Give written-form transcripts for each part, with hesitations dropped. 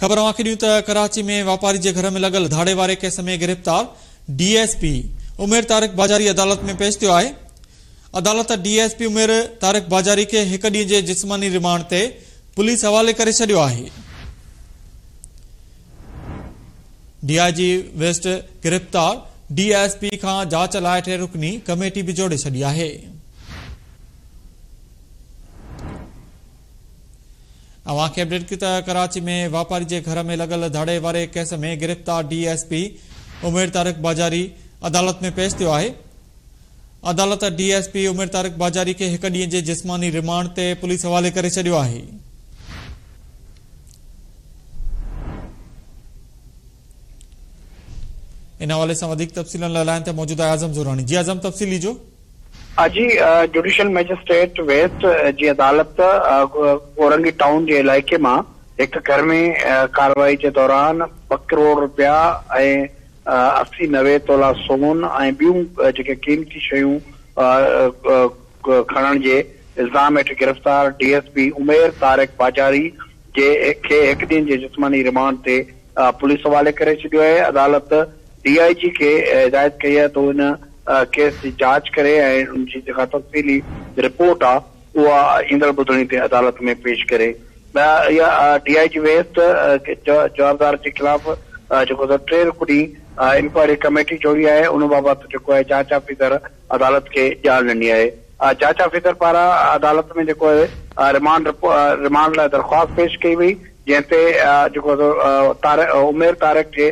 خبر اوهان کي ڏيون ته ڪراچي ۾ واپاري جي گهر ۾ لڳل ڌاڙي واري ڪيس ۾ گرفتار D S P Umair Tariq Bajari عدالت ۾ پيش ٿيو آهي. عدالت D S P Umair Tariq Bajari کي هڪ ڏينهن جي جسماني رمانڊ تي پوليس حوالي ڪري ڇڏيو آهي. ڊي I جي ويسٽ گرفتار ڊي ايس پي کان جاچ لاء ٽي رڪني ڪميٽي به جوڙي ڇڏي آهي. اوهان کي اپڊيٽ ڪيون ته ڪراچي ۾ واپاري جي گهر ۾ لڳل ڌاڙي واري ڪيس ۾ گرفتار D S P Umair Tariq Bajari عدالت ۾ پيش ٿيو آهي. عدالت D S P Umair Tariq Bajari کي هڪ ڏينهن جي جسماني رمانڊ تي پوليس حوالي ڪري ڇڏيو آهي. ان حوالي سان وڌيڪ تفصيلن لاء لائن تي موجود آهي اعظم زوراڻي. جي اعظم تفصيل ڏجو. جي جوڊيشل مئجسٽريٽ ويسٽ جي عدالت اورنگي ٽائون جي علائقي مان هڪ گهر ۾ ڪارروائي جي دوران ٻه ڪروڙ رپيا ۽ 80 90 تولا سون ۽ ٻيون جيڪي قيمتي شيون کڻڻ جي الزام هيٺ گرفتار D S P Umair Tariq Bajari جي کي هڪ ڏينهن جي جسماني رمانڊ تي پوليس حوالي ڪري ڇڏيو آهي، عدالت ڊي I جي کي هدايت ڪئي آهي ته هو ان ڪيس جي جاچ ڪري ۽ ان جي جيڪا تفصيلي رپورٽ آهي اها ايندڙ ٻڌڻي تي عدالت ۾ پيش ڪري. اها ڊي I جي ويسٽ جوابدار جي خلاف جيڪو ته ٽي رڪني انڪوائري ڪميٽي جوڙي آهي ان بابت جيڪو آهي جاچ آفيسر عدالت کي ڄاڻ ڏني آهي. جاچ آفيسر پاران عدالت ۾ جيڪو آهي رمانڊ رمانڊ لاء درخواست پيش ڪئي وئي جنهن تي جيڪو عمير طارق جي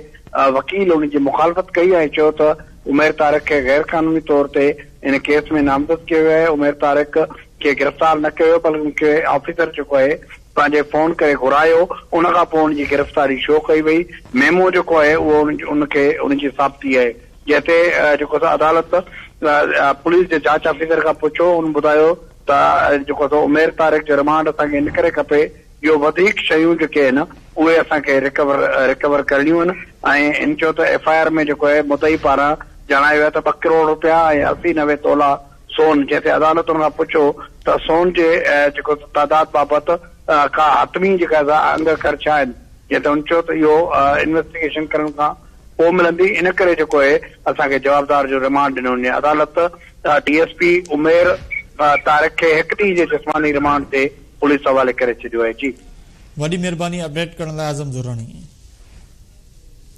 وڪيل ان جي مخالفت ڪئي ۽ چيو ته عمير طارق کي غير قانوني طور تي ان ڪيس ۾ نامزد ڪيو ويو آهي، عمير طارق کي گرفتار نه ڪيو ويو بلڪه ان کي آفيسر جيڪو آهي پنهنجي فون ڪري گهرايو ان کان پوء ان جي گرفتاري شو ڪئي وئي، ميمو جيڪو آهي اهو ان کي ان جي ثابتي آهي. جنهن تي جيڪو سو عدالت پوليس جي جاچ آفيسر کان پڇيو ان ٻڌايو ته جيڪو سو عمير طارق جو رمانڊ اسان کي ان ڪري کپي جو وڌيڪ شيون جيڪي آهن اهي اسان کي رڪور رڪور ڪرڻيون آهن ۽ هن چيو ته ايف I R ۾ جيڪو آهي مدعي پاران ڄاڻايو ويو آهي ته ٻه ڪروڙ روپيا ۽ 80 90 تولا سون جنهن تي عدالت ان کان پڇيو ته سون جي جيڪو تعداد بابت ڪا حتمي جيڪا انگ اکر ڇا آهن جنهن تي هن چيو ته اهو انويسٽيگيشن ڪرڻ کان پوء ملندي ان ڪري جيڪو اهي اسان کي جوابدار جو رمانڊ ڏنو وڃي عدالت D S P Umair Tariq کي هڪ ڏينهن جي جسماني رمانڊ تي پوليس حوالي ڪري ڇڏيو آهي جي. وڏي مھرباني اپڊيٽ ڪرڻ لاء اعظم زھراڻي.